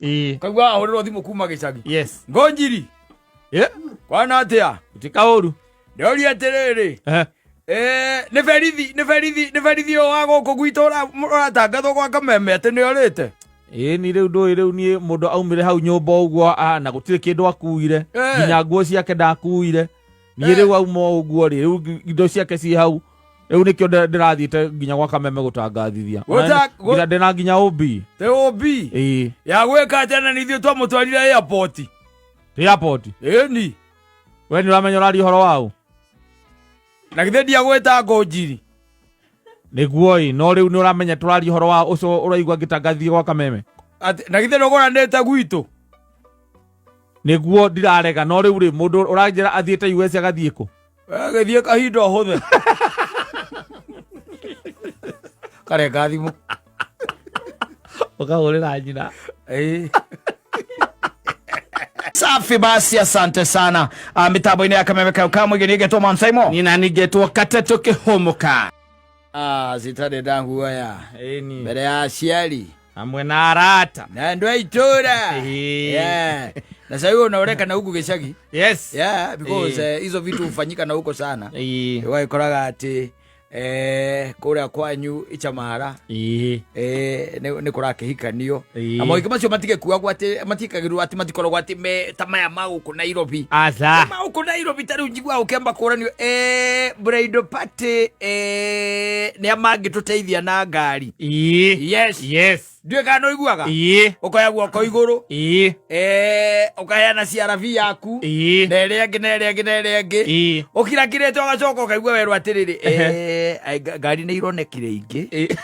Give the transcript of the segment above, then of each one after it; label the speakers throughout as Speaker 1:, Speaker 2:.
Speaker 1: Kaigua ahũrĩrwo thimũ kuma gĩcagi. Ngonjiri. Kwana atĩa?
Speaker 2: Ti kaũru.
Speaker 1: Ndĩroria atĩrĩrĩ. Eh, nĩ berithi nĩ berithi nĩ berithi ũyũ wa gũkũ gwitũ ũratangathwo gwa Kameme atĩ nĩ orĩte.
Speaker 2: Ĩĩ ni rĩu ndũĩ rĩu niĩ mũndũ aumire hau nyũmba ũguo na gũtirĩ kĩndũ akuire. Nginya nguo ciake ndakuire. Niĩ rĩu auma ũguo rĩ, rĩu indo ciake ciĩ hau. Rĩu nĩkĩo ndĩrathiĩte nginya gwa Kameme gũtangathithia. Nginya ndĩna nginya ũmbi.
Speaker 1: Te ũmbi?
Speaker 2: Ĩĩ.
Speaker 1: Ya gwĩka atĩa na nĩ ithuĩ twamũtwarire airport?
Speaker 2: Airport?
Speaker 1: Ĩni.
Speaker 2: We nĩ ũramenya ũraria ũhoro wa ũ?
Speaker 1: Na githĩ ndiagwĩta Ngũnjiri?
Speaker 2: Nĩguo ĩ, no rĩu nĩ ũramenya tũraria ũhoro wa ũcio ũraigua ngĩtangathithia gwa Kameme?
Speaker 1: Atĩ, na githĩ ndũgũranĩte gwitũ?
Speaker 2: Nĩguo ndirarega, no rĩu rĩ, mũndũ ũranjĩra athiĩte US agathiĩ kũ?
Speaker 1: Agĩthiĩ kahinda ũhũthe. Karenga thimũ.
Speaker 2: Ũkahũrĩra nyina.
Speaker 1: Ĩĩ.
Speaker 3: Safi basi, asante sana. Mitambo-inĩ ya Kameme kayo ka mũingĩ nĩngetwo Mansaimo.
Speaker 2: Nina ningetwo Katetũ Kĩhũmũka.
Speaker 1: Citarĩ ndaguoya.
Speaker 2: Ĩni.
Speaker 1: Mbere ya aciari.
Speaker 2: Hamwe na arata.
Speaker 1: Na andũ a itũra.
Speaker 2: Ĩĩ.
Speaker 1: Yeah. Na sasa hiyo unaoreka na huku gĩcagi.
Speaker 2: Yes.
Speaker 1: Yeah, because hizo vitu hufanyika na huko sana.
Speaker 2: Ĩĩ.
Speaker 1: Ũgagĩkoraga atĩ kũrĩa kwanyu Ichamara
Speaker 2: Ĩĩ.
Speaker 1: Nĩ kũrakĩhikanio.
Speaker 2: Ĩĩ.
Speaker 1: Na mohiki macio matigĩkuagwo atĩ matiĩkagĩrwo atĩ matikoragwo atĩ me ta maya ma gũkũ Nairobi.
Speaker 2: Aca.
Speaker 1: Ma gũkũ Nairobi ta rĩu njiguaga ũkĩamba kũranio bridal party nĩ a mangĩtũteithia na ngari.
Speaker 2: Ĩĩ.
Speaker 1: Yes.
Speaker 2: Yes.
Speaker 1: Ndiũĩ kana ũiguaga?
Speaker 2: Ĩĩ.
Speaker 1: Ũkoya guoko igũrũ.
Speaker 2: Ĩĩ.
Speaker 1: Ũkaheana CRV yaku.
Speaker 2: Ĩĩ.
Speaker 1: Na ĩrĩa ĩngĩ na ĩrĩa ĩngĩ na ĩrĩa ĩngĩ.
Speaker 2: Ĩĩ.
Speaker 1: Ũkirakirĩte ũgacoka ũkaigua werwo atĩrĩrĩ, ai, ngari nĩ ironekire ingĩ.
Speaker 2: Ĩĩ.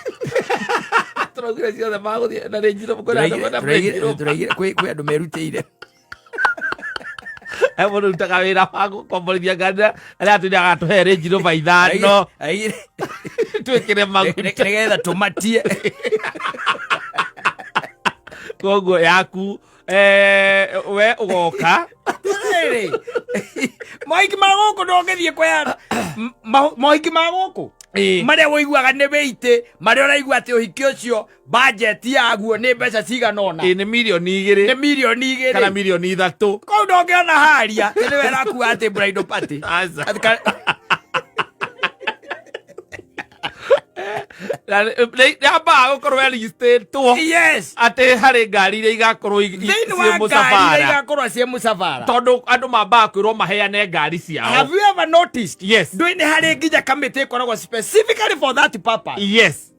Speaker 2: Tũraugire ciothe magũthiĩ na Range Rover, kwĩna andũ mena Range Rover.
Speaker 1: Tũraigire kwĩ andũ merutĩire.
Speaker 2: He mũndũ ũrutaga wĩra wa gũkomborithia ngari na arĩa atwĩra agatũhe Range Rover ithano.
Speaker 1: Aigire.
Speaker 2: Twĩkĩre maguta.
Speaker 1: Nĩgetha tũmatie.
Speaker 2: Koguo yaku, we ũgoka.
Speaker 1: Atĩrĩrĩ, mohiki ma gũkũ ndũngĩthiĩ kwea mohiki ma gũkũ
Speaker 2: Ĩĩ.
Speaker 1: marĩa ũiguaga nĩ wĩitĩ, marĩa ũraigua atĩ ũhiki ũcio budget yaguo nĩ mbeca cigana ũna.
Speaker 2: Ĩĩ, nĩ mirioni igĩrĩ.
Speaker 1: Nĩ mirioni igĩrĩ.
Speaker 2: Kana mirioni ithatũ.
Speaker 1: Kũu ndũngĩona haria, nĩ nĩwe ĩrakua atĩ bridal party.
Speaker 2: Aca.
Speaker 1: Atĩ ka-
Speaker 2: Na nĩ ambaga gũkorwo erigistĩtwo.
Speaker 1: Yes.
Speaker 2: Atĩ harĩ ngari iria igakorwo
Speaker 1: Thĩinĩ
Speaker 2: ciĩ
Speaker 1: wa ngari iria
Speaker 2: mũcabara.
Speaker 1: igakorwo ciĩ mũcabara.
Speaker 2: Tondũ andũ mambaga kwĩrwo maheane ngari ciao.
Speaker 1: Have you ever noticed?
Speaker 2: Yes.
Speaker 1: Ndũĩ nĩ harĩ nginya kamĩtĩ ĩkoragwo specifically for that purpose.
Speaker 2: Yes.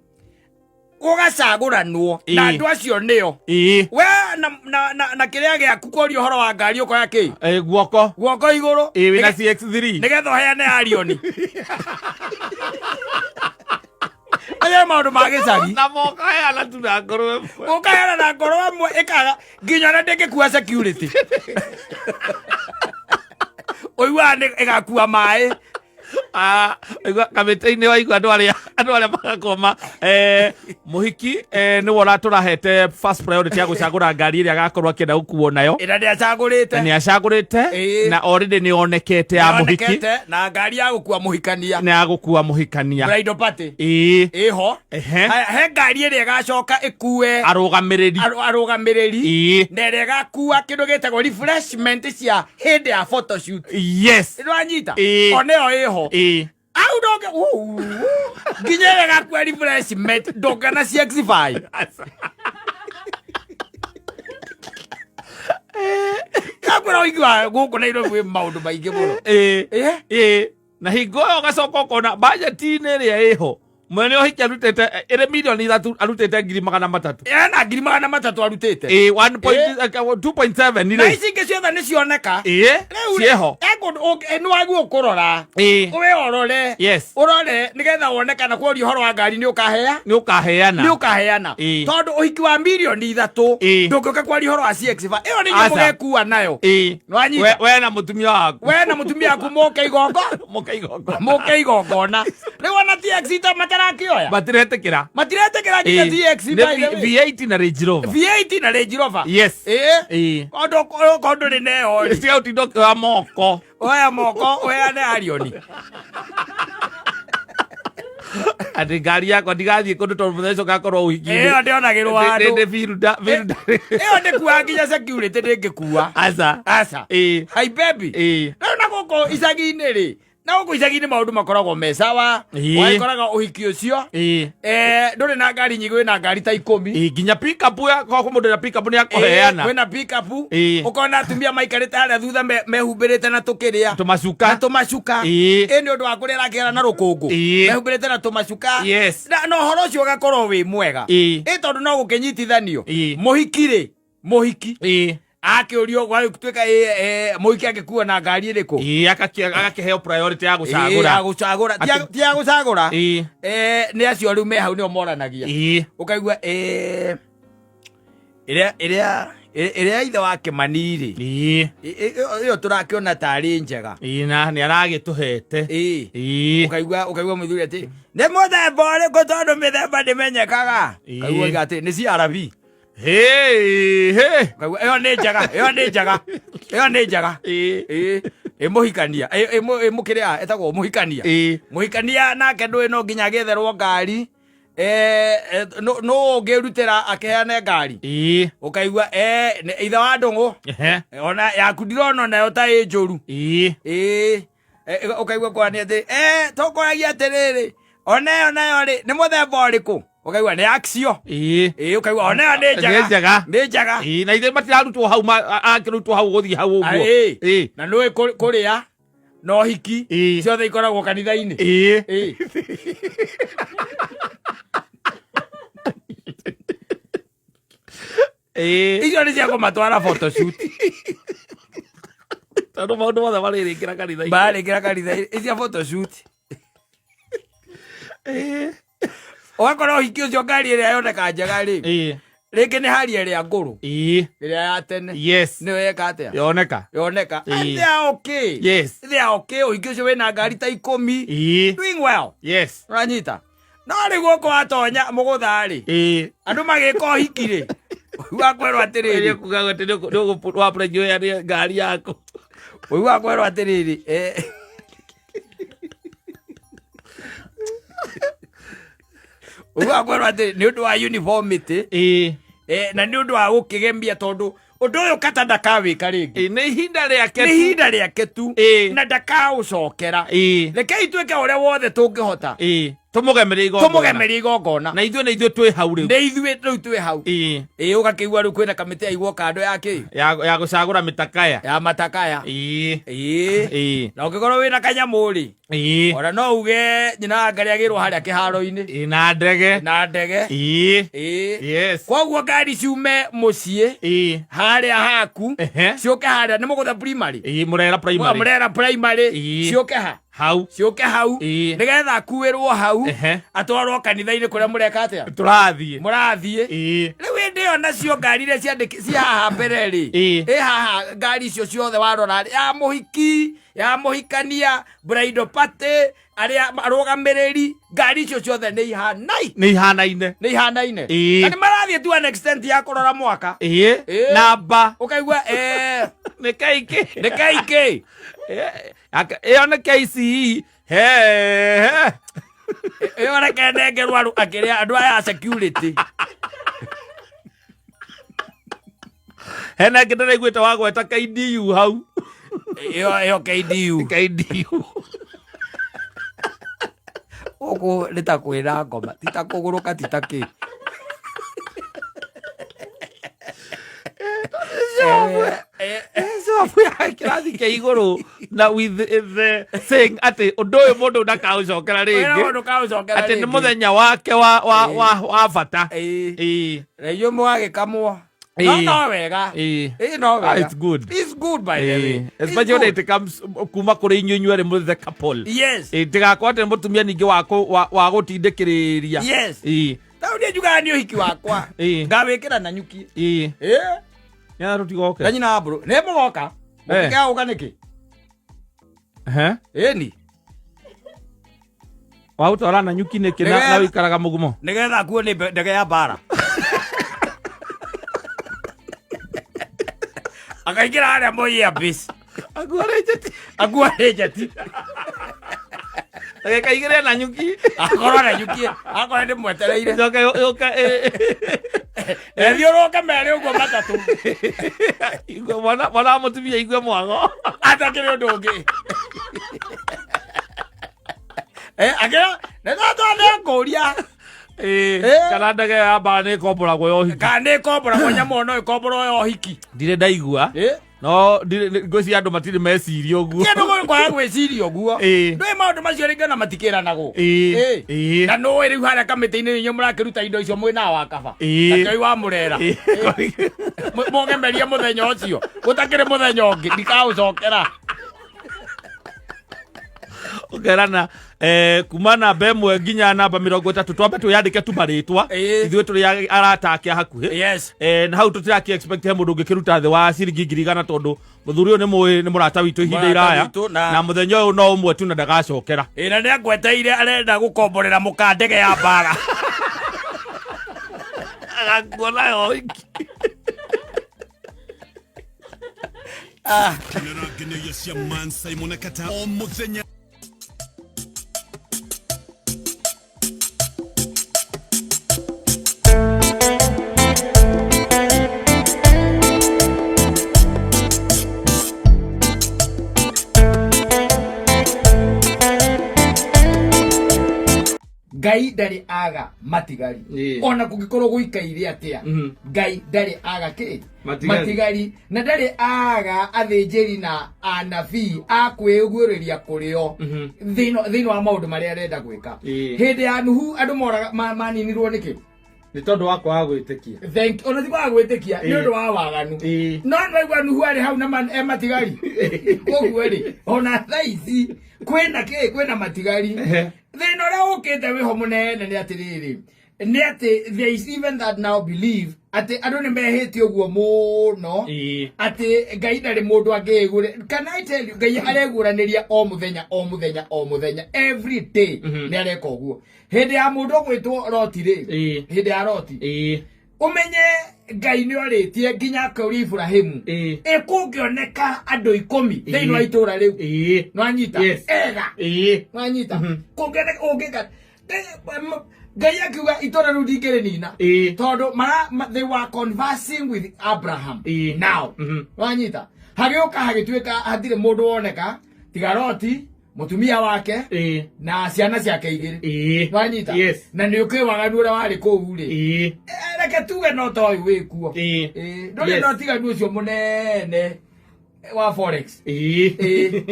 Speaker 1: Gũgacagũranwo na
Speaker 2: Ĩĩ.
Speaker 1: andũ acio nĩo.
Speaker 2: Ĩĩ.
Speaker 1: We na kĩrĩa gĩaku kũria ũhoro wa ngari ũkoya kĩ?
Speaker 2: Ĩĩ, guoko.
Speaker 1: Guoko igũrũ.
Speaker 2: Ĩĩ, wĩna CX3.
Speaker 1: Nĩgetha ũheane Arioni. Aya maũndũ ma gĩcagi.
Speaker 2: Na mokaheana tu na ngoro ĩmwe.
Speaker 1: Ũkaheana na ngoro ĩmwe ĩkaga nginya ona ndĩngĩkua security. Ũiguaga nĩ ĩgakua maĩ.
Speaker 2: Waigua kamĩtĩ-inĩ waigua andũ arĩa magakorwo ma, mũhiki, nĩwe ũratũrahete first priority ya gũcagũra ngari ĩrĩa agakorwo akĩenda gũkuo nayo.
Speaker 1: Ĩrĩa nĩ acagũrĩte.
Speaker 2: Nĩ acagũrĩte,
Speaker 1: Ĩĩ.
Speaker 2: na already nĩ onekete ya mũhiki.
Speaker 1: Nĩonekete, na ngari ya gũkua mũhikania.
Speaker 2: Na ya gũkua mũhikania.
Speaker 1: Bridal party.
Speaker 2: Ĩĩ.
Speaker 1: Ĩho.
Speaker 2: Ehe.
Speaker 1: Haya, he ngari ĩrĩa ĩgacoka ĩkue
Speaker 2: arũgamĩrĩri.
Speaker 1: Arũgamĩrĩri.
Speaker 2: Ĩĩ.
Speaker 1: Na ĩrĩa ĩgakua kĩndũ gĩtagwo refreshment cia hĩndĩ ya photoshoot.
Speaker 2: Yes.
Speaker 1: Nĩwanyita?
Speaker 2: Ĩĩ.
Speaker 1: O nĩyo ĩho.
Speaker 2: Ĩĩ.
Speaker 1: Au ndonge, nginya ĩrĩa ĩgakua refreshment ndũngĩona CX5. Ngakwĩra ũingĩ wa gũkũ Nairobi wĩ maũndũ maingĩ mũno.
Speaker 2: Ĩĩ.
Speaker 1: Ĩĩ.
Speaker 2: Ĩĩ. Na hingo ĩyo ũgacoka ũkona bajeti-inĩ ĩrĩa ĩho mwene ũhiki arutĩte ĩrĩ mirioni ithatũ arutĩte ngiri magana matatũ.
Speaker 1: Ena ngiri magana matatũ arutĩte.
Speaker 2: Ĩĩ, one point, 2.7
Speaker 1: Na
Speaker 2: rĩ.
Speaker 1: ici ingĩ ciothe nĩ cioneka.
Speaker 2: Ĩĩ,
Speaker 1: Rĩu rĩ,
Speaker 2: ciĩho.
Speaker 1: kũndũ nĩ wagwo kũrora.
Speaker 2: Ĩĩ.
Speaker 1: We ũrore.
Speaker 2: Yes.
Speaker 1: Ũrore nĩgetha wone kana kworia ũhoro wa ngari nĩ ũkahea.
Speaker 2: Nĩ ũkaheana.
Speaker 1: Nĩ ũkaheana.
Speaker 2: Ĩĩ.
Speaker 1: Tondũ ũhiki wa mirioni ithatũ
Speaker 2: Ĩĩ.
Speaker 1: ndũngĩũka kwaria ũhoro wa CX5. Ĩyo nĩ nyamũ
Speaker 2: Aca.
Speaker 1: gĩkua nayo.
Speaker 2: Ĩĩ.
Speaker 1: Nĩwanyita?
Speaker 2: We na mũtumia waku.
Speaker 1: We na mũtumia waku moke igongo.
Speaker 2: Moke igongona.
Speaker 1: Moke igongona. Rĩu ona TX ta matarakĩoya.
Speaker 2: Matiretĩkĩra.
Speaker 1: Matiretĩkĩra nginya
Speaker 2: Ĩĩ.
Speaker 1: TX
Speaker 2: Nĩ
Speaker 1: by the way.
Speaker 2: V8 na Range Rover.
Speaker 1: V8 na Range Rover.
Speaker 2: Yes.
Speaker 1: Ĩĩ.
Speaker 2: Ĩĩ.
Speaker 1: Kondo kondo ndũrĩ nayo rĩ.
Speaker 2: Tiga ũtinda ũkĩoya moko.
Speaker 1: Oya moko ũheane Arioni.
Speaker 2: Atĩ ngari yakwa ndigathiĩ kũndũ tondũ mũthenya ũcio ngakorwo ũhiki-inĩ.
Speaker 1: Ĩyo ndĩonagĩrwo handũ.
Speaker 2: Ndĩ biruda.
Speaker 1: Ĩyo ndĩkuaga nginya security ndĩngĩkua.
Speaker 2: Aca.
Speaker 1: Aca.
Speaker 2: Ĩĩ.
Speaker 1: Hai baby.
Speaker 2: Ĩĩ.
Speaker 1: Rĩu na gũkũ icagi-inĩ rĩ, na gũkũ icagi-inĩ maũndũ makoragwo me sawa.
Speaker 2: Ĩĩ.
Speaker 1: Wagĩkoraga ũhiki ũcio
Speaker 2: Ĩĩ.
Speaker 1: Ndũrĩ na ngari nyingĩ, wĩna ngari ta 10.
Speaker 2: Ĩĩ, nginya pickup ya kwa mũndũ na pickup nĩ akũheana.
Speaker 1: Kwĩna pickup.
Speaker 2: Ĩĩ.
Speaker 1: Ũkona atumia maikarĩte harĩa thutha mehumbĩrĩte na tũkĩrĩa
Speaker 2: Tũmacuka.
Speaker 1: na tũmacuka.
Speaker 2: Ĩĩ.
Speaker 1: Ĩ nĩ ũndũ wa kũrĩa arakĩara na rũkũngũ.
Speaker 2: Ĩĩ.
Speaker 1: Mehumbĩrĩte na tũmacuka.
Speaker 2: Yes.
Speaker 1: Na ũhoro ũcio ũgakorwo wĩ mwega.
Speaker 2: Ĩĩ.
Speaker 1: Ĩ tondũ no gũkĩnyitithanio.
Speaker 2: Ĩĩ.
Speaker 1: Mũhiki rĩ, mũhiki
Speaker 2: Ĩĩ.
Speaker 1: Akĩũrio gwagĩtuĩka mũhiki angĩkuo na ngari ĩrĩkũ?
Speaker 2: Ĩĩ, agakĩheo priority ya
Speaker 1: Ĩĩ,
Speaker 2: gũcagũra.
Speaker 1: ya gũcagũra. Ti ya gũcagũra.
Speaker 2: Ĩĩ.
Speaker 1: Nĩ acio rĩu me hau nĩo moranagia.
Speaker 2: Ĩĩ.
Speaker 1: Ũkaigua ĩrĩa ithe wa Kĩmani rĩ,
Speaker 2: Ĩĩ.
Speaker 1: Ĩyo tũrakĩona tarĩ njega.
Speaker 2: Ĩĩ, na nĩ aragĩtũhete.
Speaker 1: Ĩĩ.
Speaker 2: Ĩĩ.
Speaker 1: Ũkaigua mũthuri atĩ nĩ mũthemba ũrĩkũ, tondũ mĩthemba ndĩmenyekaga.
Speaker 2: Ĩĩ.
Speaker 1: Ũkaigua oiga atĩ nĩ CRV.
Speaker 2: Hey, hey.
Speaker 1: Ũkaigua ĩyo nĩ njega, ĩyo nĩ njega, ĩyo nĩ njega.
Speaker 2: Ĩĩ.
Speaker 1: Ĩĩ, ĩ mũhikania, ĩ mũkĩrĩa ĩtagwo mũhikania.
Speaker 2: Ĩĩ.
Speaker 1: Mũhikania nake ndũĩ no nginya agĩetherwo ngari. Nũ ũngĩrutĩra akĩheane ngari?
Speaker 2: Ĩĩ.
Speaker 1: Ũkaigua ithe wa Ndũng'ũ.
Speaker 2: Ehe.
Speaker 1: Ona yaku ndirona nayo ta ĩ njũru.
Speaker 2: Ĩĩ.
Speaker 1: Ĩĩ. Ũkaigua kwania atĩ tũkũragia atĩrĩrĩ, ona ĩyo nayo rĩ nĩ mũthemba ũrĩkũ? Ũkaigua nĩ Axio.
Speaker 2: Ĩĩ.
Speaker 1: Ĩĩ, ũkaigua ona ĩyo nĩ njega.
Speaker 2: Nĩ njega.
Speaker 1: Nĩ njega.
Speaker 2: Ĩĩ, na ithe matirarutwo hau akĩrutwo hau gũthiĩ hau ũguo.
Speaker 1: Ĩĩ.
Speaker 2: Ĩĩ.
Speaker 1: Na nĩũĩ kũrĩa na ũhiki
Speaker 2: Ĩĩ.
Speaker 1: ciothe ikoragwo kanitha-inĩ.
Speaker 2: Ĩĩ.
Speaker 1: Ĩĩ.
Speaker 2: Ĩĩ.
Speaker 1: Icio nĩ cia kũmatwara photoshoot.
Speaker 2: Tondũ maũndũ mothe marĩrĩkĩra kanitha-inĩ.
Speaker 1: Marĩkĩra kanitha-inĩ icia photoshoot.
Speaker 2: Ĩĩ.
Speaker 1: Ũgakora ũhiki ũcio ngari ĩrĩa yoneka njega rĩ,
Speaker 2: Ĩĩ.
Speaker 1: rĩngĩ nĩ hari ĩrĩa ngũrũ,
Speaker 2: Ĩĩ.
Speaker 1: ĩrĩa ya tene.
Speaker 2: Yes.
Speaker 1: Nĩyo yeka atĩa?
Speaker 2: Yoneka.
Speaker 1: Yoneka.
Speaker 2: Ĩĩ.
Speaker 1: And they are okay.
Speaker 2: Yes.
Speaker 1: They are okay. Ũhiki ũcio wĩna ngari ta 10.
Speaker 2: Ĩĩ.
Speaker 1: Doing well.
Speaker 2: Yes.
Speaker 1: Ũranyita? No rĩu gũkũ watonya mũgũtha rĩ,
Speaker 2: Ĩĩ.
Speaker 1: andũ magĩka ũhiki rĩ, ũiguaga kwĩrwo atĩrĩrĩ,
Speaker 2: Kuga atĩ nĩ waprejoya nĩ ngari yaku.
Speaker 1: Ũiguaga kwĩrwo atĩrĩrĩ, ũiguaga kwĩrwo atĩrĩ nĩ ũndũ wa uniformity.
Speaker 2: Ĩĩ.
Speaker 1: Na nĩ ũndũ wa gũkĩgemia, tondũ ũndũ ũyũ kata ndakawĩka rĩngĩ.
Speaker 2: Ĩĩ, nĩ ihinda rĩake
Speaker 1: nĩ
Speaker 2: tu.
Speaker 1: Ihinda rĩake tu.
Speaker 2: Ĩĩ.
Speaker 1: Na ndakaũcokera.
Speaker 2: Ĩĩ.
Speaker 1: Rekei twĩke ũrĩa wothe tũngĩhota.
Speaker 2: Ĩĩ. Tũmũgemerie igongona.
Speaker 1: Tũmũgemerie igongona.
Speaker 2: Na ithuĩ nĩ ithuĩ twĩ hau rĩu.
Speaker 1: Nĩ ithuĩ rĩu twĩ hau.
Speaker 2: Ĩĩ.
Speaker 1: Ĩĩ, ũgakĩigua rĩu kwĩna kamĩtĩ yaigwo kando ya kĩ?
Speaker 2: Ya gũcagũra mĩtakaya.
Speaker 1: Ya matakaya.
Speaker 2: Ĩĩ.
Speaker 1: Ĩĩ.
Speaker 2: Ĩĩ.
Speaker 1: Na ũngĩkorwo wĩna kanyamũ rĩ,
Speaker 2: Ĩĩ.
Speaker 1: ona no uge nyina wa Ngarĩ agĩrwo harĩa kĩharo-inĩ.
Speaker 2: Ĩĩ, na ndege.
Speaker 1: Na ndege.
Speaker 2: Ĩĩ.
Speaker 1: Ĩĩ.
Speaker 2: Yes.
Speaker 1: Koguo ngari ciume mũciĩ
Speaker 2: Ĩĩ.
Speaker 1: harĩa haku,
Speaker 2: Ehe.
Speaker 1: ciũke harĩa nĩ Mũgũtha Primary.
Speaker 2: Ĩĩ, Mũrera Primary.
Speaker 1: Mũrera Primary.
Speaker 2: Ĩĩ.
Speaker 1: Ciũke ha?
Speaker 2: Hau.
Speaker 1: Ciũke hau.
Speaker 2: Ĩĩ.
Speaker 1: Nĩgetha akuĩrwo hau,
Speaker 2: Ehe.
Speaker 1: atwarwo kanitha-inĩ kũrĩa mũreka atĩa?
Speaker 2: Tũrathiĩ.
Speaker 1: Mũrathiĩ.
Speaker 2: Ĩĩ.
Speaker 1: Rĩu hĩndĩ ĩyo nacio ngari iria ci haha mbere rĩ,
Speaker 2: Ĩĩ.
Speaker 1: ĩ haha ngari icio ciothe warora rĩ, ya mũhiki, ya mũhikania, bridal party, arĩa arũgamĩrĩri, ngari icio ciothe nĩ ihanai
Speaker 2: Nĩ ihanaine.
Speaker 1: Nĩ ihanaine.
Speaker 2: Ĩĩ.
Speaker 1: Na nĩ marathiĩ to an extent ya kũrora mwaka.
Speaker 2: Ĩĩ.
Speaker 1: Ĩĩ.
Speaker 2: Namba.
Speaker 1: Ũkaigua
Speaker 2: nĩ KK.
Speaker 1: Nĩ KK.
Speaker 2: Ĩyo nĩ KCE. He he.
Speaker 1: Ĩyo reke nengerwo andũ akĩrĩa andũ aya a security.
Speaker 2: Hena ĩngĩ ndĩraiguĩte wagweta KDU hau.
Speaker 1: Ĩyo KDU.
Speaker 2: KDU.
Speaker 1: Gũkũ nĩ ta kwĩra ngoma, ti ta kũgũrũka, ti ta kĩ.
Speaker 2: Cobu ya kĩrathi kĩa igũrũ na with the saying atĩ ũndũ ũyũ mũndũ ndakaũcokera rĩngĩ.
Speaker 1: Ndũkaũcokera.
Speaker 2: Atĩ nĩ mũthenya wake wa bata.
Speaker 1: Ĩĩ.
Speaker 2: Ĩĩ.
Speaker 1: Na inyuĩ mũgagĩkamwo.
Speaker 2: Ĩĩ.
Speaker 1: No wega.
Speaker 2: Ĩĩ.
Speaker 1: Ĩĩ, no
Speaker 2: Ah,
Speaker 1: wega.
Speaker 2: it's good.
Speaker 1: It's good, by the way.
Speaker 2: Ĩĩ.
Speaker 1: It's
Speaker 2: Especially when
Speaker 1: good.
Speaker 2: it comes kuma kũrĩ inyuĩ inyuerĩ mũrĩ the couple.
Speaker 1: Yes.
Speaker 2: Ĩĩ, ndĩgakorwo atĩ nĩ mũtumia ningĩ wa gũtindĩkĩrĩria.
Speaker 1: Yes.
Speaker 2: Ĩĩ.
Speaker 1: Tau niĩ njugaga nĩ ũhiki wakwa.
Speaker 2: Ĩĩ.
Speaker 1: Ngawĩkĩra na nyuki.
Speaker 2: Ĩĩ.
Speaker 1: Ĩĩ.
Speaker 2: Nĩgetha tũtigoke.
Speaker 1: Na nyina wa mbũrũ. Nĩ mũgoka. Mũngĩkĩaga gũka nĩkĩ?
Speaker 2: Ehe.
Speaker 1: Ĩni.
Speaker 2: Waũtwara na nyuki nĩkĩ na wĩikaraga mũgumo?
Speaker 1: Nĩgetha akuo nĩ ndege ya mbara. Akaingĩra harĩa Moi Air Base.
Speaker 2: Akuo nĩ njeti.
Speaker 1: Akuo nĩ njeti.
Speaker 2: Ndagĩka igĩrĩ na nyuki.
Speaker 1: Akorwo na nyuki, akorwo ndĩ mwetereire.
Speaker 2: Ĩcoke yũke
Speaker 1: Ethiũrũke merĩ ũguo matatũ.
Speaker 2: igue mwana mwana wa mũtumia igue mwago.
Speaker 1: Atakĩrĩ ũndũ ũngĩ. Eh, akĩra, nĩ ndatwa nĩngũria.
Speaker 2: Ĩĩ,
Speaker 1: Eh.
Speaker 2: kana ndege ya mbara nĩ ĩkomboragwo ya ũhiki.
Speaker 1: Kana nĩ ĩkomboragwo nyamũ ĩyo no ĩkomborwo ya ũhiki.
Speaker 2: Ndirĩ ndaigua.
Speaker 1: Eh.
Speaker 2: No ngwĩciria andũ matirĩ meciria ũguo.
Speaker 1: Kĩndũ gũkũ kwaga gwĩciria ũguo.
Speaker 2: Ĩĩ.
Speaker 1: Ndũĩ maũndũ macio rĩngĩ ona matikĩranagwo.
Speaker 2: Ĩĩ.
Speaker 1: Ĩĩ.
Speaker 2: Ĩĩ.
Speaker 1: Na nũĩ rĩu harĩa kamĩtĩ-inĩ inyuĩ mũrakĩruta indo icio mwĩna wa kaba.
Speaker 2: Ĩĩ.
Speaker 1: Na kĩoi wa mũrera.
Speaker 2: Ĩĩ.
Speaker 1: Mũgemerie mũthenya ũcio. Gũtakĩrĩ mũthenya ũngĩ ndikaũcokera.
Speaker 2: Ũkerana kuma namba ĩmwe nginya namba 30 twambe twĩyandĩke tu marĩtwa.
Speaker 1: Ĩĩ.
Speaker 2: Ithuĩ tũrĩ arata ake a hakuhĩ.
Speaker 1: Yes.
Speaker 2: Na hau tũtiraki expect he mũndũ ũngĩkĩruta thĩ wa ciringi 100,000 tondũ mũthuri ũyũ nĩ mũĩ nĩ mũrata witũ ihinda
Speaker 1: Mũrata
Speaker 2: iraya
Speaker 1: witũ na-
Speaker 2: na mũthenya ũyũ no ũmwe tu na ndagacokera.
Speaker 1: Ĩ na nĩangweteire arenda gũkomborera mũka ndege ya mbara.
Speaker 2: Agakuo nayo wiki.
Speaker 4: Nĩrangeneria cia Man Simon Kata o mũthenya.
Speaker 1: Ngai ndarĩ aga matigari.
Speaker 2: Ĩĩ.
Speaker 1: Ona kũngĩkorwo gũikaire atĩa, Ngai ndarĩ aga kĩ?
Speaker 2: Matigari.
Speaker 1: Matigari. Na ndarĩ aga athĩnjĩri na anabii a kwĩguũrĩria kũrĩ o thĩinĩ wa maũndũ marĩa arenda gwĩka.
Speaker 2: Ĩĩ.
Speaker 1: Hĩndĩ ya Nuhu andũ moraga maninirwo nĩkĩ?
Speaker 2: Nĩ tondũ wa kwaga gwĩtĩkia.
Speaker 1: Thank ona ti kwaga gwĩtĩkia nĩ
Speaker 2: Ĩĩ.
Speaker 1: ũndũ wa waganu.
Speaker 2: Ĩĩ.
Speaker 1: No nĩraigua Nuhu arĩ hau na e matigari. Koguo rĩ, ona thaa ici kwĩna kĩ? Kwĩna matigari.
Speaker 2: Ehe.
Speaker 1: Thĩna ũrĩa ũkĩte wĩho mũnene nĩ atĩrĩrĩ, nĩ atĩ there is even that now believe atĩ andũ nĩ mehĩtie ũguo mũno
Speaker 2: Ĩĩ.
Speaker 1: atĩ Ngai ndarĩ mũndũ angĩĩgũre. Can I tell you, Ngai areguũranĩria o mũthenya o mũthenya o mũthenya, every day nĩ areka ũguo. Hĩndĩ ya mũndũ ũgwĩtwo Loti rĩ,
Speaker 2: Ĩĩ.
Speaker 1: hĩndĩ ya Loti,
Speaker 2: Ĩĩ.
Speaker 1: ũmenye Ngai nĩ orĩtie nginya akauria Iburahĩmu,
Speaker 2: Ĩĩ.
Speaker 1: ĩ kũngĩoneka andũ 10 thĩinĩ wa itũũra rĩu,
Speaker 2: Ĩĩ.
Speaker 1: nĩwanyita?
Speaker 2: Yes.
Speaker 1: Ega.
Speaker 2: Ĩĩ.
Speaker 1: Nĩwanyita? Kũngĩoneka ũngĩka Ngai akiuga itũũra rĩu ndingĩrĩnina.
Speaker 2: Ĩĩ.
Speaker 1: Tondũ they were conversing with Abraham.
Speaker 2: Ĩĩ.
Speaker 1: Now, nĩwanyita? Hagĩũka hagĩtuĩka hatirĩ mũndũ woneka tiga Loti, mũtumia wake
Speaker 2: Ĩĩ.
Speaker 1: na ciana ciake igĩrĩ.
Speaker 2: Ĩĩ.
Speaker 1: Nĩwanyita?
Speaker 2: Yes.
Speaker 1: Na nĩ ũkĩũĩ waganu ũrĩa warĩ kũu rĩ.
Speaker 2: Ĩĩ.
Speaker 1: Reke tuge no ta ũyũ wĩkuo.
Speaker 2: Ĩĩ.
Speaker 1: Ĩĩ, ndũrĩ
Speaker 2: Yes.
Speaker 1: na ũtiganu ũcio mũnene wa forex.
Speaker 2: Ĩĩ.
Speaker 1: Ĩĩ.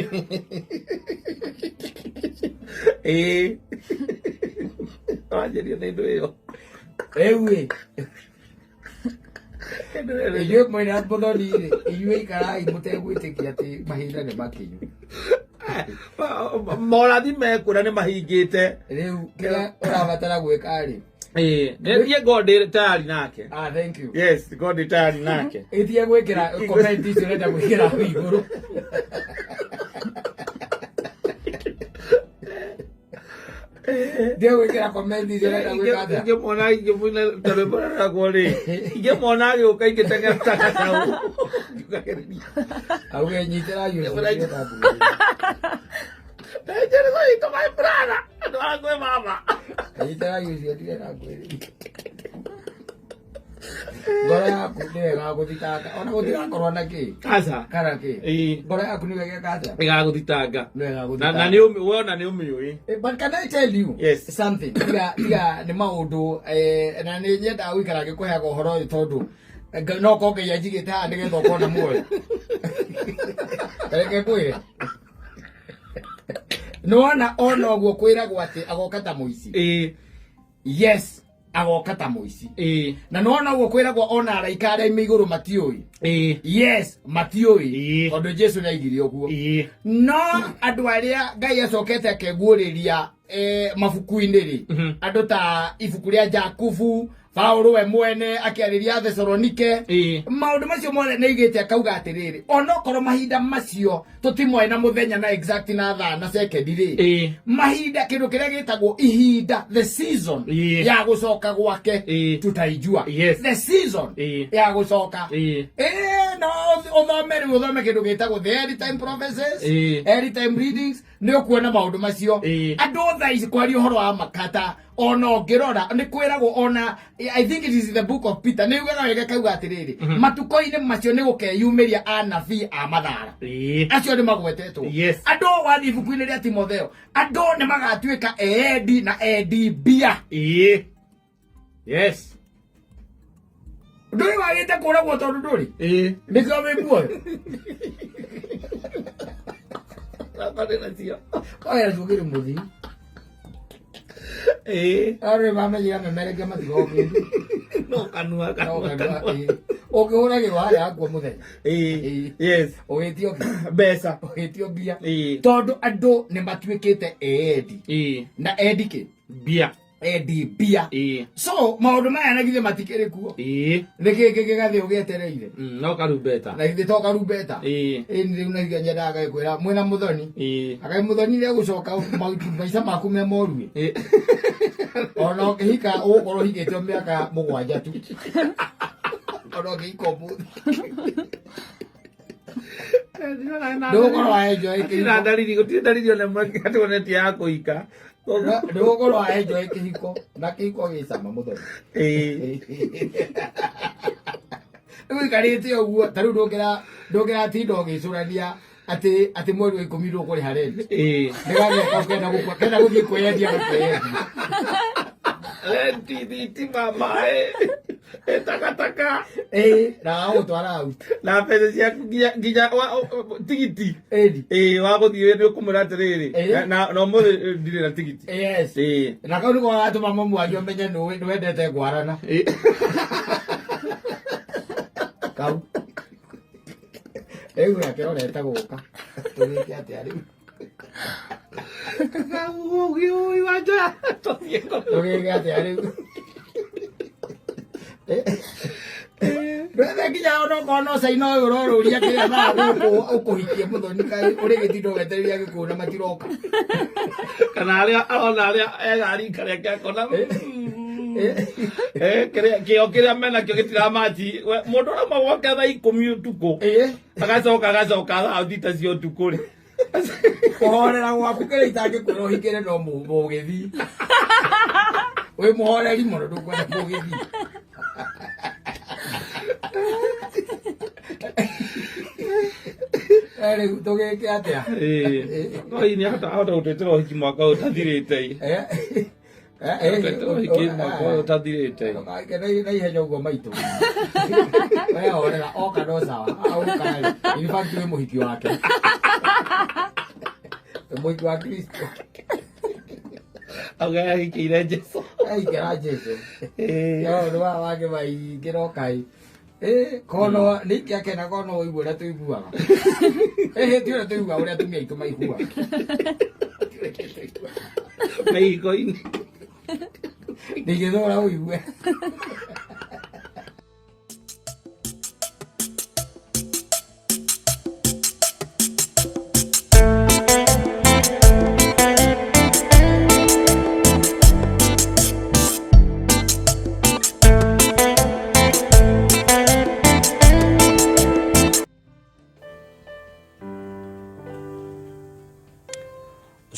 Speaker 2: Ĩĩ. Wanjĩria nĩ ndũ ĩyo.
Speaker 1: Rĩu ĩ, inyuĩ mwĩna mũthoni rĩ, inyuĩ ikarai mũtegwĩtĩkia atĩ mahinda nĩ makinyu.
Speaker 2: Morathi mekwĩra nĩ mahingĩte.
Speaker 1: Rĩu kĩrĩa ũrabatara gwĩka rĩ,
Speaker 2: Ĩĩ. Niĩ ngorwo ndĩ tayari nake.
Speaker 1: Ah, thank you.
Speaker 2: Yes, ngorwo ndĩ tayari nake.
Speaker 1: Ĩtige gwĩkĩra comment icio ũrenda gwĩkĩra hau igũrũ. Tige gwĩkĩra comment icio ũrenda gwĩka atĩa?
Speaker 2: Ingĩmwona ingĩmwina ta rwĩmbo rũragwo rĩ, ingĩmwona agĩũka ingĩteng'era ta gacaũ. Njugagĩrĩria.
Speaker 1: Auge nyitĩra irio
Speaker 2: Ũraigua?
Speaker 1: ciothe ndambugĩrĩria.
Speaker 2: Njenjerezo itũ my brother. Andũ a kwĩ mama.
Speaker 1: Nyitĩra irio ciothe ndambugĩrĩria. Ngoro yaku nĩyo ĩgagũthitanga ona gũtigakorwo na kĩ
Speaker 2: Aca.
Speaker 1: kana kĩ.
Speaker 2: Ĩĩ.
Speaker 1: Ngoro yaku nĩyo ĩgeka atĩa?
Speaker 2: Ĩgagũthitanga.
Speaker 1: Nĩyo
Speaker 2: Na
Speaker 1: ĩgagũthitanga.
Speaker 2: na nĩ ũmĩ wona nĩ ũmĩũĩ.
Speaker 1: But can I tell you
Speaker 2: Yes.
Speaker 1: something? Tiga nĩ maũndũ na nĩ nyendaga gũikara ngĩkũheaga ũhoro ũyũ tondũ no korwo Ngai anjigĩte haha nĩgetha ũkorwo na muoyo. Reke ngwĩre. Nĩwona ona ũguo kwĩragwo atĩ agoka ta mũici.
Speaker 2: Ĩĩ.
Speaker 1: Yes, agoka ta mũici.
Speaker 2: Ĩĩ.
Speaker 1: Na nĩwona ũguo kwĩragwo ona araika arĩa me igũrũ matiũĩ.
Speaker 2: Ĩĩ.
Speaker 1: Yes, matiũĩ.
Speaker 2: Ĩĩ.
Speaker 1: Tondũ Jesu nĩaigire ũguo.
Speaker 2: Ĩĩ.
Speaker 1: No andũ arĩa Ngai acokete akeguũrĩria mabuku-inĩ rĩ, andũ ta ibuku rĩa Jakubu, Paulo we mwene akĩarĩria Thesalonike,
Speaker 2: Ĩĩ.
Speaker 1: maũndũ macio mothe nĩ aigĩte akauga atĩrĩrĩ, onokorwo mahinda macio tũtimoĩ na mũthenya na exact na thaa na sekendi rĩ,
Speaker 2: Ĩĩ.
Speaker 1: mahinda kĩndũ kĩrĩa gĩtagwo ihinda, the season
Speaker 2: Ĩĩ.
Speaker 1: ya gũcoka gwake
Speaker 2: Ĩĩ.
Speaker 1: tutaijua.
Speaker 2: Yes.
Speaker 1: The season
Speaker 2: Ĩĩ.
Speaker 1: ya gũcoka.
Speaker 2: Ĩĩ.
Speaker 1: no ũthome rĩu ũthome kĩndũ gĩtagwo the end time prophecies, end time readings, nĩ ũkuona maũndũ macio. Andũ thaa ici kwaria ũhoro wa makata, ona ũngĩrora nĩ kwĩragwo, ona I think it is the book of Peter, nĩ ugaga wega kauga atĩrĩrĩ, matukũ-inĩ macio nĩ gũkeyumĩria anabii a mathara. Acio nĩ magwetetwo. Andũ wathiĩ ibuku-inĩ rĩa Timotheo, andũ nĩ magatuĩka endi na endi mbia. Ndũrĩ wagĩte kũragwo tondũ ndũrĩ nĩkĩo wĩ muoyo. Oya cugĩrĩ mũthii. Arĩ mamenyire memerekia matigo kĩndũ.
Speaker 2: No kanua.
Speaker 1: No
Speaker 2: kanua.
Speaker 1: kanua,
Speaker 2: Kanua.
Speaker 1: Ũngĩhũragĩrwo harĩa hakuo mũthenya. Ũgĩtio kĩ?
Speaker 2: Mbeca.
Speaker 1: Ũgĩtio mbia. Tondũ andũ nĩ matuĩkĩte endi. Na endi kĩ?
Speaker 2: Mbia.
Speaker 1: Endi mbia. So maũndũ maya na githĩ matikĩrĩ kuo? Nĩkĩ kĩgathĩ ũgĩetereire?
Speaker 2: No karumbeta.
Speaker 1: Na githĩ to karumbeta? Ĩni rĩu na githĩ nyendaga gagĩkwĩra mwĩna mũthoni. Agai mũthoni rĩegũcoka maica maku me moru ĩ. Ona ũkĩhika ũgũkorwo ũhikĩte o mĩaka 7 tu. Ona ũkĩhika ũmũthĩ. Ndũgũkorwo waenjoy
Speaker 2: Gũtirĩ na
Speaker 1: kĩhiko.
Speaker 2: ndariri, gũtirĩ ndariri ona ĩmwe tuonetie ya kũhika.
Speaker 1: Ndũgũkorwo waenjoy kĩhiko na kĩhiko gĩ cama mũthoni. Rĩu ũikarĩte ũguo ta rĩu ndũngĩratinda ũgĩcũrania atĩ mweri wa 10 ndũkũrĩha rent. Nĩgagĩa kau kenda gũkua kenda gũthiĩ kwĩyendia na kwĩyendia.
Speaker 2: Renti, thitima, maĩ, takataka.
Speaker 1: Na gagũtwara out.
Speaker 2: Na mbeca ciaku nginya tigiti.
Speaker 1: Ĩni.
Speaker 2: Wa gũthiĩ nĩ ũkũmwĩra atĩrĩrĩ, na ũmũthĩ ndirĩ na tigiti.
Speaker 1: Na kau nĩko gagatũma mamu wanyu amenye nĩwendete ngwarana. Kau. Rĩu gakĩrorete gũka. Tũgĩke atĩa rĩu? Tũgĩke atĩa rĩu? Ndwethe nginya ona okorwo no caina ũyũ ũrorũria kĩrĩa thaa gũkũ ũkũhikie mũthoni kaĩ ũrĩ gĩtindo wetereire gĩkũũ na matiroka.
Speaker 2: Kana arĩa arona arĩa ega rika rĩake akona kĩo kĩrĩa menakĩo gĩtiramachi. Mũndũ ũrauma gwake thaa 10 ũtukũ agacoka thaa 6 cia ũtukũ rĩ.
Speaker 1: Kũhorera gwaku kĩrĩa itangĩkwĩra ũhikĩre no mũgĩthi. Wĩ mũhoreri mũno ndũkwenda mũgĩthi. Rĩu tũgĩke atĩa?
Speaker 2: No hihi nĩ ahota gũtwĩtĩra ũhiki mwaka ũyũ ũtathirĩte ĩ? Gũtwĩtĩra ũhiki mwaka ũyũ ũtathirĩte ĩ?
Speaker 1: Ndũgake na ihenya ũguo maitũ. We horera oka no sawa. Auka rĩ. In fact wĩ mũhiki wake. Wĩ mũhiki wa Kristo.
Speaker 2: Auga ahikĩire Jesu.
Speaker 1: Ahikĩra Jesu. Yo nĩ wa wake maingĩ no kai. Kono nĩ ingĩakena kono ũigue ũrĩa tũiguaga. Ti ũrĩa tũiguaga, ũrĩa atumia aitũ maiguaga.
Speaker 2: Maiko-inĩ.
Speaker 1: Ndingĩthũra ũigue.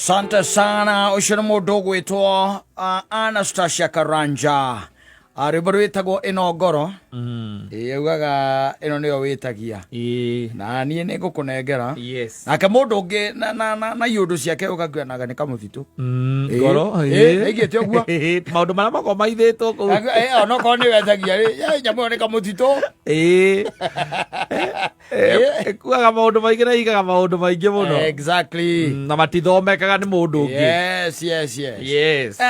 Speaker 3: Asante sana. Ũcio nĩ mũndũ ũgwĩtwo Anastasia Karanja. Rwĩmbo rwĩtagwo ĩno ngoro. Ĩĩ, augaga ĩno nĩyo wĩtagia. Na niĩ nĩ ngũkũnengera. Nake mũndũ ũngĩ na iũndũ ciake ũgakuanaga nĩ kamũtitũ.
Speaker 2: Ngoro.
Speaker 3: Nĩaigĩte ũguo.
Speaker 2: Maũndũ marĩa makoragwo maithĩtwo kũu.
Speaker 3: Onokorwo nĩ wetagia rĩ, nyamũ ĩyo nĩ kamũtitũ.
Speaker 2: Ĩkuaga maũndũ maingĩ na ĩigaga maũndũ maingĩ mũno. Na matithomekaga nĩ mũndũ ũngĩ.
Speaker 3: Yes, yes, yes.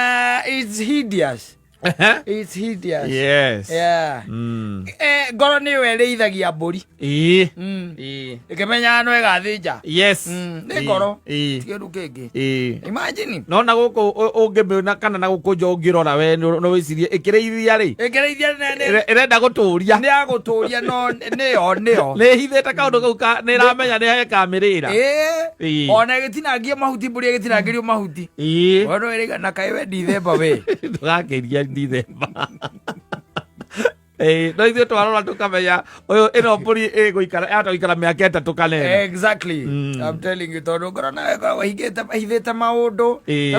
Speaker 3: It's hideous. It's hideous. Yeah. Ngoro nĩyo ĩrĩithagia mbũri. Ĩkĩmenyaga no ĩgathĩnja. Nĩ ngoro. Ti kĩndũ kĩngĩ. Imagine.
Speaker 2: No na gũkũ ũngĩmĩona kana na gũkũ nja ũngĩrora we no wĩcirie ĩkĩrĩithia rĩ.
Speaker 3: Ĩkĩrĩithia
Speaker 2: Ĩrenda gũtũria.
Speaker 3: Nĩ ya gũtũria no nĩyo nĩyo.
Speaker 2: Nĩ ĩhithĩte kaũndũ kau nĩ ĩramenya nĩ hekamĩrĩra.
Speaker 3: Ona ĩgĩtinangia mahuti mbũri ĩgĩtinangĩrio mahuti. We no ĩrĩga na kaĩ we ndithemba we.
Speaker 2: Ndũgakĩria ndithemba. Ĩĩ, no ithuĩ twarora tũkamenya ũyũ ĩno mbũri ĩgũikara yahota gũikara mĩaka 3 kana 4.
Speaker 3: Exactly. I'm telling you, tondũ ngoro nayo ĩkoragwo ĩhithĩte maũndũ.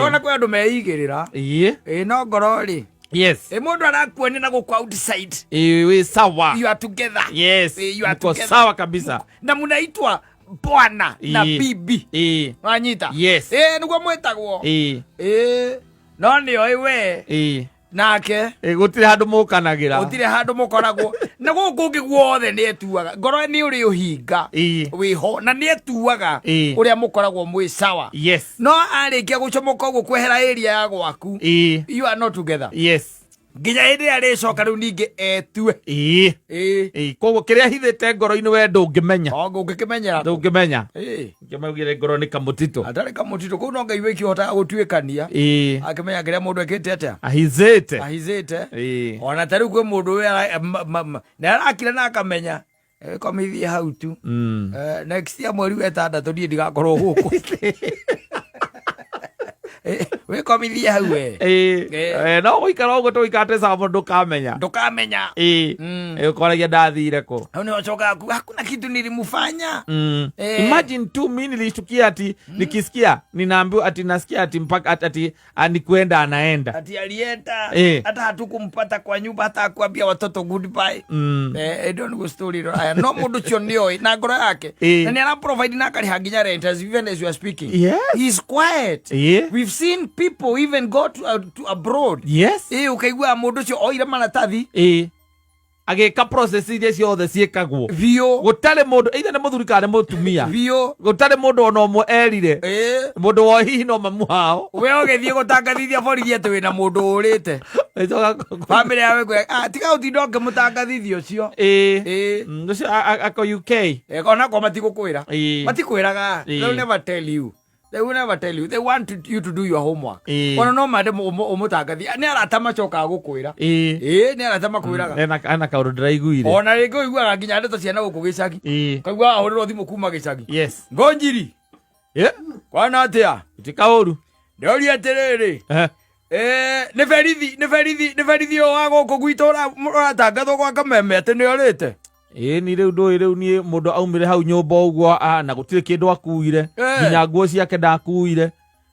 Speaker 3: Ona kwĩ andũ meigĩrĩra. Ĩĩ, no ngoro rĩ, ĩ mũndũ arakuonia na gũkũ outside.
Speaker 2: Ĩĩ, wĩ sawa.
Speaker 3: You are together.
Speaker 2: Yes.
Speaker 3: Ĩĩ, you are
Speaker 2: Mko
Speaker 3: together.
Speaker 2: sawa kabisa.
Speaker 3: Na munaitwa bwana na bibi. Wanyita?
Speaker 2: Yes.
Speaker 3: Ĩĩ, nĩguo mwĩtagwo. Ĩĩ, no nĩoĩ we nake.
Speaker 2: Ĩĩ, gũtirĩ handũ mũkanagĩra.
Speaker 3: Gũtirĩ handũ mũkoragwo na gũkũ kũngĩ guothe nĩ etuaga ngoro nĩ ũrĩ ũhinga wĩho na nĩ etuaga ũrĩa mũkoragwo mwĩ sawa. No arĩkia gũcomoka ũguo kwehera area ya gwaku, you are not together. Nginya hĩndĩ ĩrĩa arĩcoka rĩu ningĩ etue.
Speaker 2: Ĩĩ, koguo kĩrĩa hithĩte ngoro-inĩ we ndũngĩmenya.
Speaker 3: O ũngĩkĩmenyera kũ?
Speaker 2: Ndũngĩmenya. Kĩmaugire ngoro nĩ kamũtitũ.
Speaker 3: Atarĩ kamũtitũ kũu no Ngai wiki ũhotaga gũtuĩkania. Akĩmenya kĩrĩa mũndũ ekĩte atĩa.
Speaker 2: Ahithĩte.
Speaker 3: Ahithĩte. Ona ta rĩu kwĩ mũndũ ũyũ nĩ arakira na akamenya komithie hau tu. Next year mweri wa 6 niĩ ndigakorwo gũkũ. Wĩkomithie hau we.
Speaker 2: No gũikara ũguo tũgũikara twĩcaga mũndũ ndũkamenya.
Speaker 3: Ndũkamenya.
Speaker 2: Ũkoragia ndathire kũ.
Speaker 3: Hau nĩho ũcokaga kuga hakuna kitu nilimfanya.
Speaker 2: Imagine tu mi nilishtukia ati nikisikia ninaambiwa ati nasikia ati mpaka ati ni kwenda anaenda.
Speaker 3: Ati alienda. Hata hatukumpata kwa nyumba, hata hakuambia watoto goodbye. Ndio niguo story ĩro. Aya, no mũndũ ũcio nĩoĩ na ngoro yake. Na nĩ ara provide na akarĩha nginya rent as even as you are speaking. He's quiet. We've seen people even go to abroad. Ũkaigua mũndũ ũcio oire maratathi.
Speaker 2: Agĩka process iria ciothe ciĩkagwo.
Speaker 3: Biũ.
Speaker 2: Gũtarĩ mũndũ, either nĩ mũthuri kana nĩ mũtumia.
Speaker 3: Biũ.
Speaker 2: Gũtarĩ mũndũ ona ũmwe erire. Mũndũ wa hihi no mamu hao.
Speaker 3: We ũgĩthiĩ gũtangathithia borithi atĩ wĩna mũndũ ũrĩte.
Speaker 2: Ĩcoka
Speaker 3: Family yawe ĩkwĩra, tiga gũtinda ũkĩmũtangathithia ũcio.
Speaker 2: Ũcio ako UK.
Speaker 3: Ona kwa matigũkwĩra. Matikwĩraga. They will never tell you. They will never tell you. They want you to do your homework. Ona no mande ũmũtangathie. Nĩ arata macokaga gũkwĩra. Nĩ arata makwĩraga.
Speaker 2: Ena kaũndũ ndĩraiguire.
Speaker 3: Ona rĩngĩ ũiguaga nginya ndeto cia na gũkũ gĩcagi. Ũkaigua wahũrĩrwo thimũ kuma gĩcagi. Ngonjiri. Kwana atĩa?
Speaker 2: Ti kaũru.
Speaker 3: Ndĩroria atĩrĩrĩ. Nĩ berithi, nĩ berithi, nĩ berithi ũyũ wa gũkũ gwitũ ũratangathwo gwa Kameme atĩ nĩ orĩte.
Speaker 2: Ĩĩ, ni rĩu ndũĩ rĩu niĩ mũndũ aumire hau nyũmba ũguo, na gũtirĩ kĩndũ akuire. Nginya nguo ciake ndakuire.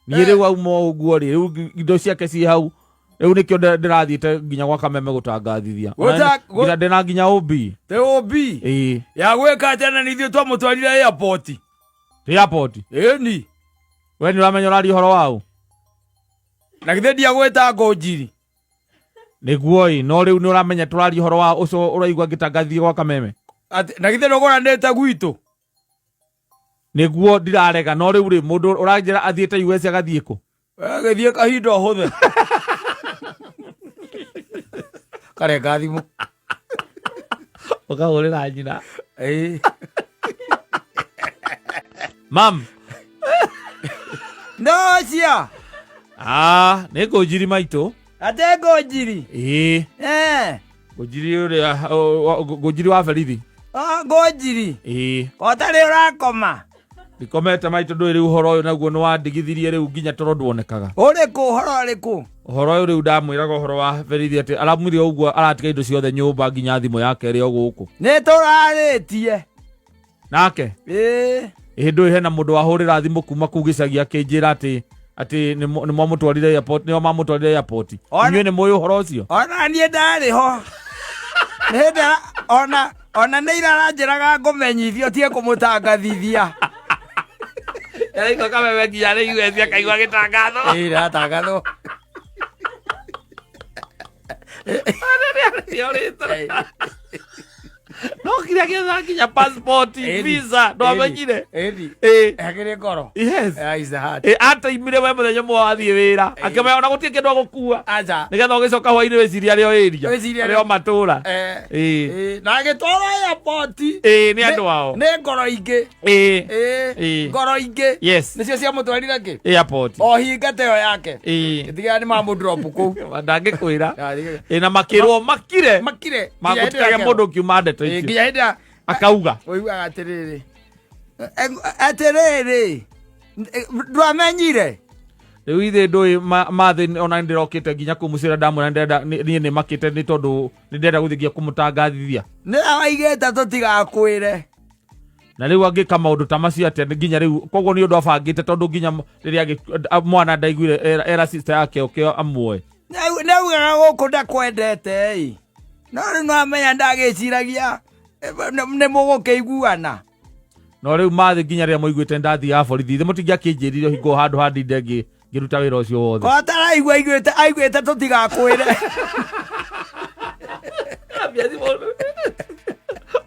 Speaker 2: Niĩ rĩu auma ũguo rĩ, rĩu indo ciake ciĩ hau. Rĩu nĩkĩo ndĩrathiĩte nginya gwa Kameme gũtangathithia. Nginya ndĩna nginya OB.
Speaker 3: Te OB?
Speaker 2: Ĩĩ.
Speaker 3: Ya gwĩka atĩa na nĩ ithuĩ twamũtwarire airport?
Speaker 2: Te airport?
Speaker 3: Ĩĩ ni.
Speaker 2: We nĩ ũramenya ũraria ũhoro waũ?
Speaker 3: Na githĩ ndiagwĩta Ngũnjiri?
Speaker 2: Nĩguo ĩ, no rĩu nĩ ũramenya tũraria ũhoro wa ũcio ũraigua ngĩtangathithia gwa Kameme?
Speaker 3: Atĩ, na githĩ ndũgũranĩte gwitũ?
Speaker 2: Nĩguo ndirarega, no rĩu rĩ, mũndũ ũranjĩra athiĩte US agathiĩ kũ?
Speaker 3: Agĩthiĩ kahinda ũhũthe. Karenga thimũ.
Speaker 2: Ũkahũrĩra nyina. Mam.
Speaker 3: No cia.
Speaker 2: Nĩ Ngũnjiri maitũ.
Speaker 3: Ate Ngũnjiri?
Speaker 2: Ĩĩ. Ngũnjiri ũrĩa, Ngũnjiri wa berithi.
Speaker 3: Ngũnjiri?
Speaker 2: Ĩĩ.
Speaker 3: Ũtarĩ ũrakoma?
Speaker 2: Ndikomete maitũ, ndũĩ rĩu ũhoro ũyũ naguo nĩ wandigithirie rĩu nginya toro nduonekaga.
Speaker 3: Ũrĩkũ, ũhoro ũrĩkũ?
Speaker 2: Ũhoro ũyũ rĩu ndamwĩraga ũhoro wa berithi atĩ aramwĩre ũguo aratiga indo ciothe nyũmba nginya thimũ yake ĩrĩ o gũkũ.
Speaker 3: Nĩ tũrarĩtie.
Speaker 2: Nake?
Speaker 3: Ĩĩ.
Speaker 2: Ĩĩ, ndũĩ hena mũndũ wahũrĩra thimũ kuma kũu gĩcagi akĩnjĩra atĩ nĩ mwamũtwarire airport, nĩo mamũtwarire airport. Inyuĩ nĩ mũĩ ũhoro ũcio?
Speaker 3: Ona niĩ ndarĩ ho. Nĩ hĩndĩ ona nĩ ira aranjĩraga ngũmenyithio ũtige kũmũtangathithia.
Speaker 2: Araigua Kameme nginya rĩ US akaigua gĩtangatho.
Speaker 3: Ĩĩ, ĩratangathwo.
Speaker 2: No kiria gĩetha nginya passport, visa, ndwamenyire.
Speaker 3: Ĩni. Hakĩrĩ ngoro.
Speaker 2: Yes.
Speaker 3: Is the heart.
Speaker 2: Ataimire we mũthenya ũmwe wathiĩ wĩra. Akĩmenya ona gũtirĩ kĩndũ agũkua.
Speaker 3: Aca.
Speaker 2: Nĩgetha ũgĩcoka hwainĩ wĩcirie arĩ o area.
Speaker 3: Wĩcirie
Speaker 2: Arĩ o matũra.
Speaker 3: Na agĩtwarwo airport.
Speaker 2: Nĩ andũ ao.
Speaker 3: Nĩ ngoro ingĩ. Ngoro ingĩ.
Speaker 2: Yes.
Speaker 3: Nĩcio ciamũtwarire kĩ?
Speaker 2: Airport.
Speaker 3: O hinga ta ĩyo yake. Gĩtigĩra nĩ mamũdrop kũu.
Speaker 2: Ndangĩkwĩra. Na makĩrwo makire.
Speaker 3: Makire.
Speaker 2: Magũtikage mũndũ ũkiuma ndeto icio.
Speaker 3: Nginya hĩndĩ ya
Speaker 2: Akauga.
Speaker 3: Ũiguaga atĩrĩrĩ. Atĩrĩrĩ. Ndwamenyire?
Speaker 2: Rĩu ithe ndũĩ mathĩ ona nĩndĩrokĩte nginya kũu mũciĩ ũrĩa ndamwĩra nĩndĩrenda niĩ nĩmakĩte nĩ tondũ nĩndĩrenda gũthiĩ nginya kũmũtangathithia.
Speaker 3: Nĩ waigĩte tũtigakwĩre.
Speaker 2: Na rĩu angĩka maũndũ ta macio atĩa nginya rĩu koguo nĩ ũndũ abangĩte tondũ nginya rĩrĩa mwana ndaiguire era sister yake oke amuoe.
Speaker 3: Nĩ augaga gũkũ ndakwendete ĩ. No rĩu no amenya ndagĩciragia nĩ mũgũkĩiguana.
Speaker 2: No rĩu mathĩ nginya rĩrĩa mũiguĩte ndathiaga borithi ithe mũtingĩakĩnjĩrire hingo handũ handinde ngĩruta wĩra ũcio wothe.
Speaker 3: Ko ataraigua aiguĩte aiguĩte tũtigakwĩre.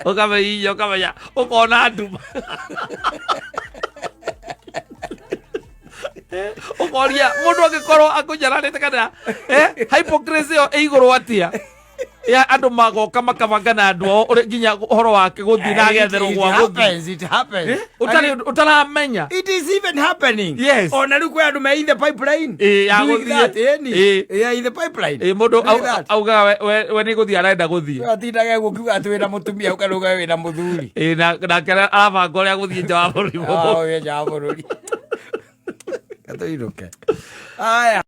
Speaker 2: Ũkamenya ũkamenya ũkona nduma. Ũkoria mũndũ angĩkorwo akũnyararĩte kana hypocrisy ĩyo ĩ igũrũ atĩa ya andũ magoka makabanga na andũ ao ũrĩa nginya ũhoro wake gũthiĩ na agetherwo
Speaker 3: It
Speaker 2: gwa gũthiĩ
Speaker 3: happens, it happens.
Speaker 2: Ũtarĩ ũtaramenya.
Speaker 3: It is even happening.
Speaker 2: Yes.
Speaker 3: Ona rĩu kwĩ andũ me in the pipeline.
Speaker 2: Ĩ, ya
Speaker 3: Doing
Speaker 2: gũthiĩ.
Speaker 3: that, ĩni.
Speaker 2: Ĩ.
Speaker 3: Yeah, in the pipeline.
Speaker 2: Ĩ, mũndũ
Speaker 3: Doing that.
Speaker 2: augaga we nĩ gũthiĩ arenda gũthiĩ.
Speaker 3: Atindage gũkiuga atĩ wĩna mũtumia ũkaruga wĩna mũthuri.
Speaker 2: Ĩ, nake arabanga ũrĩa gũthiĩ nja wa bũrũri.
Speaker 3: Ah, wĩ nja wa bũrũri. Katũinũke. Aya.